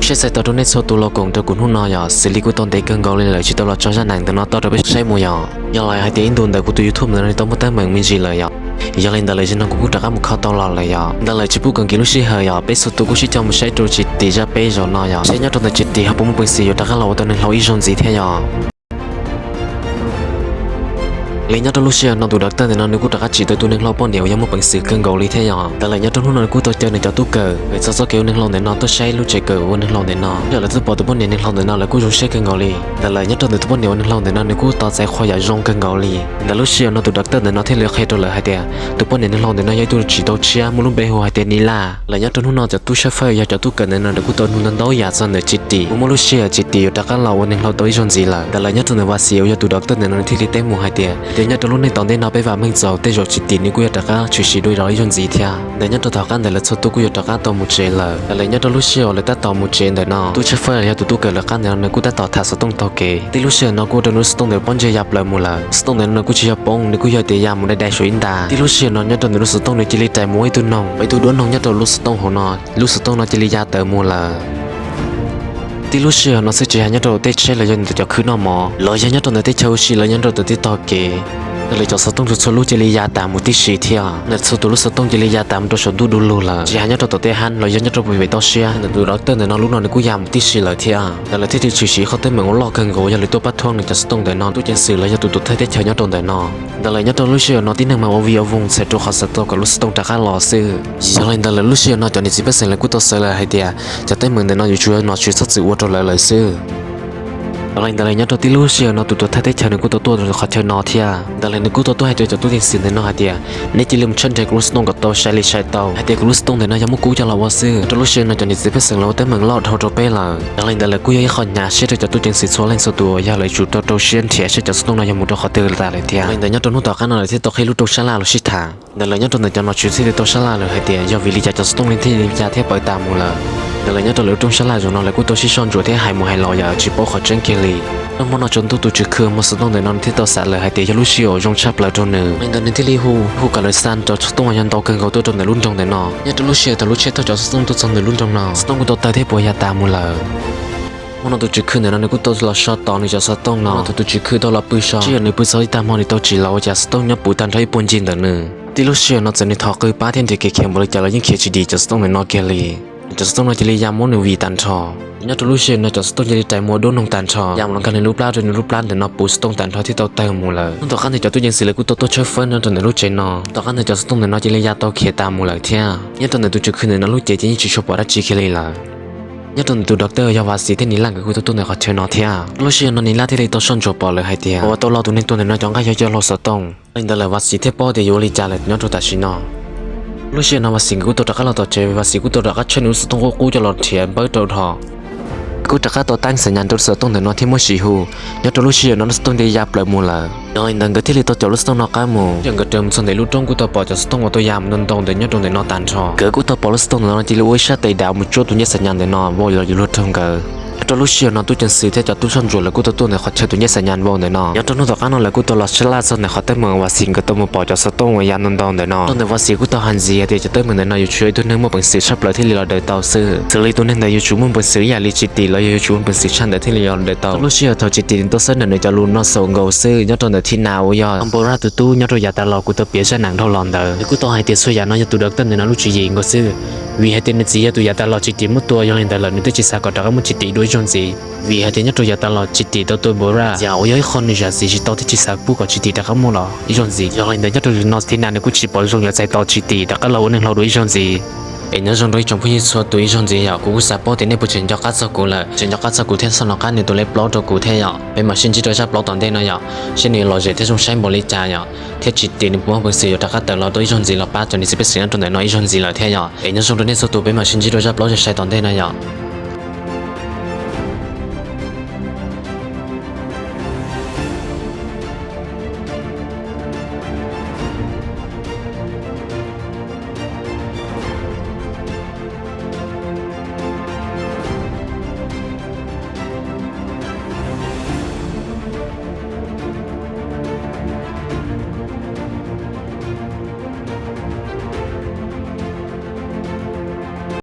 Siab txais tos rau nej txhua tus los koom rau kuv hnub no yom, xws li kuj tau ntev kawg nkaus li lawm tsis tau los tso zaj neeg ntawm no tuaj rau peb saib mus yom. Yog lawm hais tias ib ntus ntawd kuv tus YouTube ntawm no tau muaj teeb meem me ntsis lawm yom. Yog li ntawd lawm zaum no kuv kuj rov qab mus kho tau los lawm yom. Ntawd lawm tsis pub kom nkim lub sij hawm yom, peb txhua tus kuj sib coj mus saib rau Tsis Tim zaj peb zaum no yom, seb nyob rau ntawm Tsis Tim ho puas muaj peev xwm yuav rov qab los ua tau neeg hlau ib zaug ntxiv thiab yom. Li nyob rau lub sij hawm no tus doctor ntawm no nws kuj rov qab tsim tau tus neeg hlau poj niam uas yog muaj peev xwm kawg nkaus li thiab yom. Ntawd lawm nyob rau hnub no nws kuj tau caw nws cov tub kawm txog txoj kev ua neeg hlau ntawm no tuaj saib lub tsev kawm ua neeg hlau ntawm no. Yog lawv tuaj pom tus poj niam neeg hlau ntawm no lawv kuj zoo siab kawg nkaus li. Ntawd lawm nyob rau ntawm tus poj niam ua neeg hlau ntawm no nws kuj tau txais qhov yam zoo kawg nkaus li. Ntawm lub sij hawm no tus doctor ntawm no thiaj li qhia rau lawv hais tias tus poj niam neeg hlau ntawm no yog ib tug tsis tau tshiab muaj lub npe hu hais tias Nilaj. Lawm nyob rau hnub no cov tub tshawb fawb yog cov tub kawm ntawm no lawv kuj tau nug ntau ntau yam txog ntawm Tsis Tim, puas muaj lub sij hawm Tsis Tim yuav rov qab los ua neeg hlau tau ib zaug ntxiv lawm. Ntawd lawm nyob rau ntawm Vas Xis uas yog tus doctor ntawm no nws thiaj li teb mus hais tias, tias nyob rau lub neej tom ntej no peb vam meej txaus tej zaum Tsis Tim nws kuj yuav rov qab tshwm sim dua zog ib zaug ntxiv thiab. Ntawd nyob rau tom qab ntawd lawv txhua tus kuj yuav rov qab tau mus tsev lawm. Ntawd lawm nyob rau lub sij hawm lawv tab tom mus tsev ntawm no, tub tshawb fawb yog tus tub kawm lawv qab ntawm no nws kuj tab tom tham xov tooj taug kev. Tib lub sij hawm no kuj ua rau nws lub xov tooj ntawd pob ntseg ya plaws mus lawm. Xov tooj ntawm no nws kuj tsis yog poob, nws kuj yog tias ya mus dai dai saum ib ntas. Tib lub sij hawm no nyob rau ntawm lub xov tooj nws cia li rais mus ua ib tug noog, ua ib tug duab noog nyob rau lub xov tooj hauv no, lub xov tooj no cia li ya tawm mus lawm. Tib lub sij hawm no xwb tsis hais nyob rau tej tsheb los yog ntawm cov khw noj mov los yog nyob rau ntawm teb chaws ua si los yog nyob rau ntawm tej tog kev, ntawd lawm cov xov tooj txhua txhua lub cia li ya tas mus tib si thiab. Ntawm txhua tus lub xov tooj cia li ya tas mus rau saum ntuj du lug lawm, tsis hais nyob rau tom tej hab los yog nyob rau pem toj siab. Ntawm tus doctor ntawm no lub no nws kuj ya mus tib si lawm thiab. Ntawd lawm thiaj li tshwm sim qhov teeb meem uas loj kawg nkaus yog lawv tuaj pab thuab nws cov xov tooj ntawm no tub ceev xwm los yog tus tuam thawj teb chaws nyob rau ntawm no. Ntawd lawm nyob rau lub sij hawm no tib neeg mas ua vig ua voog txhais rau qhov xav tau kom lub xov tooj rov qab los xwb. Yog li ntawd lawm lub sij hawm no cov niam txiv pej xeem lawv kuj tau xav lawm hais tias cov teeb meem ntawm no yuav tsum yog nom tswv txhob txwm ua rau lawv lawm xwb. Yog li ntawd lawm nyob rau tib lub sij hawm no tus tuam thawj teb chaws nws kuj tau tuaj rau qhov chaw no thiab. Ntawd lawm nws kuj tau tuaj hais rau cov tub ceev xwm ntawm no hais tias nej cia li mus tshawb nrhiav kuv lub xov tooj kom tau, saib li saib tau hais tias kuv lub xov tooj ntawm no yog muab kub coj los ua xwb. Rau lub sij hawm no cov niam txiv pej xeem lawv ua teeb meem loj dhau rau peb lawm. Yog li ntawd lawm kuj yog ib qho hnyav siab rau cov tub ceev xwm txhua leej txhua tus uas yog lawv yuav tsum rau rau siab nrhiav seb cov xov tooj no yog mus rau qhov twg tas lawm thiab. Yog li ntawd nyob rau hnub tom qab no lawv thiaj tau qhib lub rooj sab laj los sib tham. Ntawd lawm nyob rau ntawm cov nom tswv thiaj li tau sab laj lawm hais tias yog vim li cas cov xov tooj li thiaj li ya thiab pawv tas mus lawm. Ntawd lawm nyob rau lawv rooj sab laj zaum no lawv kuj tau sib soj ntsuam thiab hais mus hais los yam tsis paub qhov tseeb kiag li. Nag hmo no tsaus ntuj tus tswv khw muag xov tooj ntawm no thiaj tau xav lawm hais tias yog lub sij hawm zoo tshaj plaws rau nws. Li ntawd nws thiaj li hu hu kas lav xaj rau xov tooj uas yog ntau kawg nkaus tuaj rau ntawm lub nroog ntawm no. Nyob rau lub sij hawm thaum lub tsheb thauj cov xov tooj tuaj txog ntawm lub nroog no, xov tooj kuj tau tawg thiab puas ya tas mus lawm. Hmo no tus tswv khw ntawm no nws kuj tau los so tos nws cov xov tooj no. Thaum tus tswv khw tau los pw so, sij hawm nws pw txog ib tag hmo nws tau tsim los ua cas xov tooj nyob puv tag nrho ib puag ncig ntawm nws. Tib lub sij hawm no txawm nws thov qw pab thiab nrhiav kev khiav npaum li cas los yeej khiav tsis dim cov xov tooj ntawm no kiag li. Cov xov tooj no cia li ya muab nws vim tag nrho. Nyob rau lub sij hawm no cov xov tooj cia li rais mus ua duab noog tag nrho, ya mus los nkag nws lub plab rau nws lub plab ntawm no puv xov tooj tag nrho thiab tau tawg mus lawm. Hnub tom qab ntawd cov tub ceev xwm lawv kuj tau tuaj tshawb fawb nyob rau ntawm lub tsev no. Tom qab ntawd cov xov tooj ntawm no cia li ya tau khiav tas mus lawm thiab. Nyob rau ntawm tus tswv khw ntawm no lub cev ces yeej tsis tshua pom dab tsi kiag li lawm. Nyob rau ntawm tus doctor yog Vas Xis thiab Nis Laj nkawd kuj tau tuaj ntawm qhov chaw no thiab. Lub sij hawm no Nis Laj thiaj li tau soj ntsuam pom lawm hais tias uas tau los tus neeg tuag ntawm no cov nqaij yog coj hlua xov tooj. Li ntawd lawm Vas Xis thiaj paub tias yuav ua li cas lawm nyob rau tam sim no. Lub sij hawm no Vas Xis nkawd kuj tau rov qab los tom tsev, Vas Xis kuj tau rov qab tshawb nws lub xov tooj qub qub coj los nrhiav npawb rau dhos. Kuj rov qab tau teeb xas nyas rau lub xov tooj ntawm no thiab muab sim hu. Nyob rau lub sij hawm no lub xov tooj cia li ya plaws mus lawm. Yog li ntawd nkawd thiaj li tau caum lub xov tooj no qab mus. Thaum nkawd raws mus txog ntawm lub roob kuj tau pom cov xov tooj uas tau ya mus ntau ntau ntawd nyob rau ntawm no tag nrho. Nkawd kuj tau pom lub xov tooj ntawm no cia li ua ib sab tes dav mus cuab tus ncej xas nyas ntawm no vau los yuav luag raug nkawd. Nyob rau lub sij hawm no tub ceev xwm thiab cov tub soj ntsuam lawv kuj tau tuaj ntawm qhov chaw tus ncej xas nyas vau ntawm no. Nyob rau hnub tom qab no lawv kuj tau los sab laj txog ntawm qhov teeb meem Vas Xis nkawd tau mus pom cov xov tooj uas ya ntau ntau ntawm no. Rau ntawm Vas Xis kuj tau hais ntxiv hais tias cov teeb meem ntawm no yuav tsum yog ib tug neeg muaj peev xwm tshaj plaws thiaj li los daws tau xwb. Xws li tus neeg ntawd yuav tsum muaj peev xwm ib yam li Tsis Tim los yog yuav tsum muaj peev xwm tshaj ntawd thiaj li los daws tau. Lub sij hawm thaum Tsis Tim nws tau xawb ntawm nws cov lus no xaus nkaus xwb, nyob rau ntawm Thib Nas uas yog Npau Raj tus tub nyob rau yav tas los kuv tau piav zaj neeg dhau los ntawd, nws kuj tau hais tias txhua yam no yog tus doctor ntawm no lub tswv yim nkaus xwb. Vim hais tias nws txiv yog tus yav tas los Tsis Tim muab tua, yog li ntawd lawm nws twb tsis xav kom rov qab muaj Tsis Tim dua ib zaug ntxiv. Vim hais tias nyob rau yav tas los Tsis Tim tau tua Npau Raj yam uas yog ib qho nws zam txim tsis tau thiab tsis xav pub kom Tsis Tim rov qab muaj los ib zaug ntxiv. Yog li ntawd nyob rau zaum no Thib Nas nws kuj tsis pom zoo yuav txais tos Tsis Tim rov qab los ua neeg hlau dua ib zaug ntxiv. Es nyob zoo rau ib tsoom phooj ywg txhua tus ib zaug ntxiv yom, kuv kuj xav paub tias nej puas tseem nco qab txog kuv lawm, tseem nco qab txog kuv thiab txhob nco qab nias tus like plaub rau kuv thiab yom. Peb mam sib ntsib rau zaj plaub tom ntej no yom, seb nws yuav lom zem thiab zoo saib npaum li cas yom, thiab Tsis Tim nws puas muaj peev xwm yuav rov qab tawm los dua ib zaug ntxiv los pab cov niam txiv pej xeem nyob rau ntawm no ib zaug ntxiv lawm thiab yom. Es nyob zoo rau nej txhua tus, peb mam sib ntsib rau zaj plaub zaj sai tom ntej no yom.